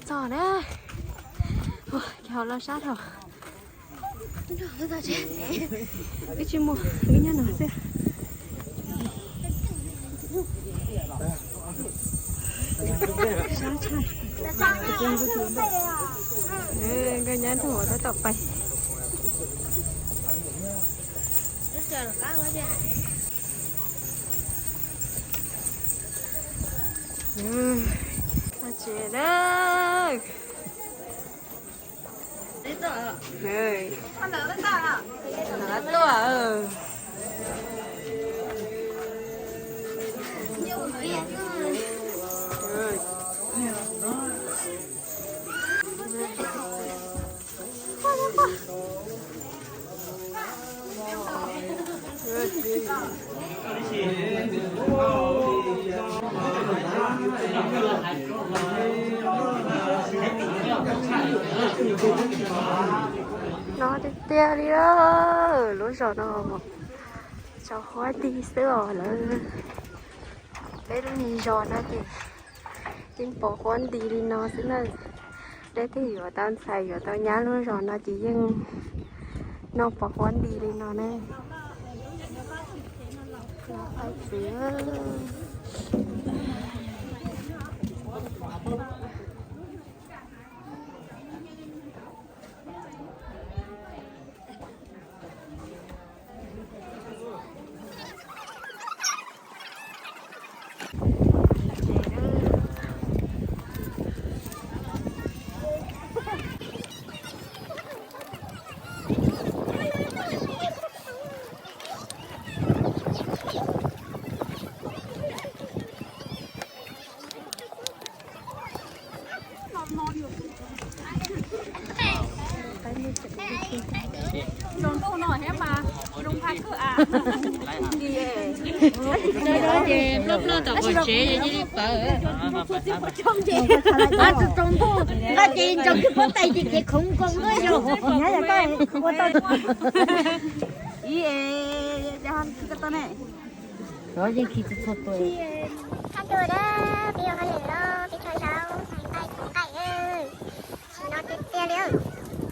Txog na. Ua, ces hauv los sab dhau. Wb tsis mus, wb nyob no xwb. Sab tshaj. Nkawd nyab ntug tab tom pais. Txog tsev lawm. Tuaj. No tiag tiag li, lub zos no tso huab nti xwb os lawm. Peb lub niag zos no ces yeej pos huab nti li no xwb na. Leej twg yuav tau ntxhais yuav tau nyab lub zos no ces yeej noj pos huab nti li no ne. Los qaib txiv. Zoo ntuj no thiab mas zoo phaj kawg as. Ces nplooj nplooj tom qhov tsev ces cia li pawv. Nqa ces ntsaws kwj pob tais ces ces khoov nkoos na yog. Ib, yeej khi txhua txhua tus. Hab tus dab, peb yuav hauj lwm los peb tso zaub, nqaij, nqaij, tsis no tiag tiag li.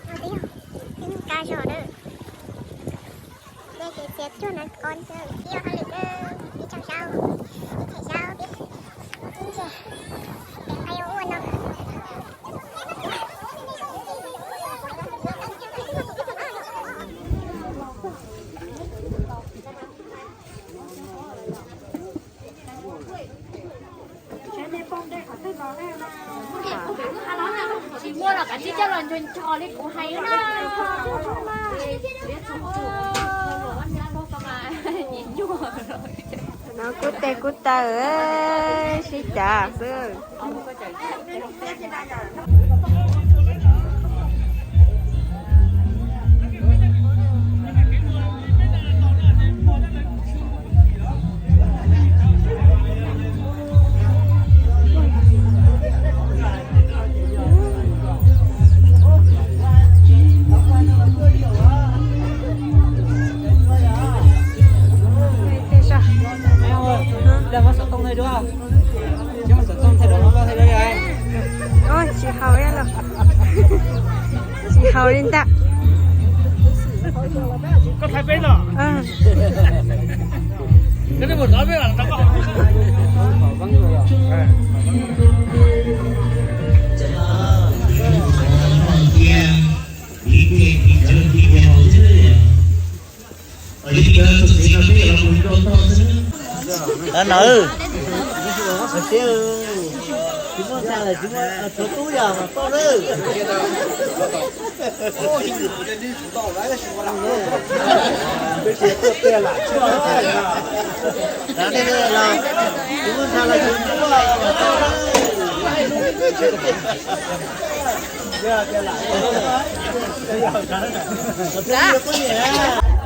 No twb yog kab zog na. Dej ces txias cuag no ko, peb yuav hauj lwm na, peb tso zaub, peb them zaub, peb ib ntsia, peb nqaij yuav ua no. Tsis muaj los kav tsij coj los ncho ncho li kuv hais na. No kub teg kub taw, sib cav xwb. Tsis haus li ntag. Nawb, tsis muaj ntxa lawm, tsis muaj tub yog mas toj nawb. Tsis muaj ntxa lawm, tsis muaj tub mas toj nawb.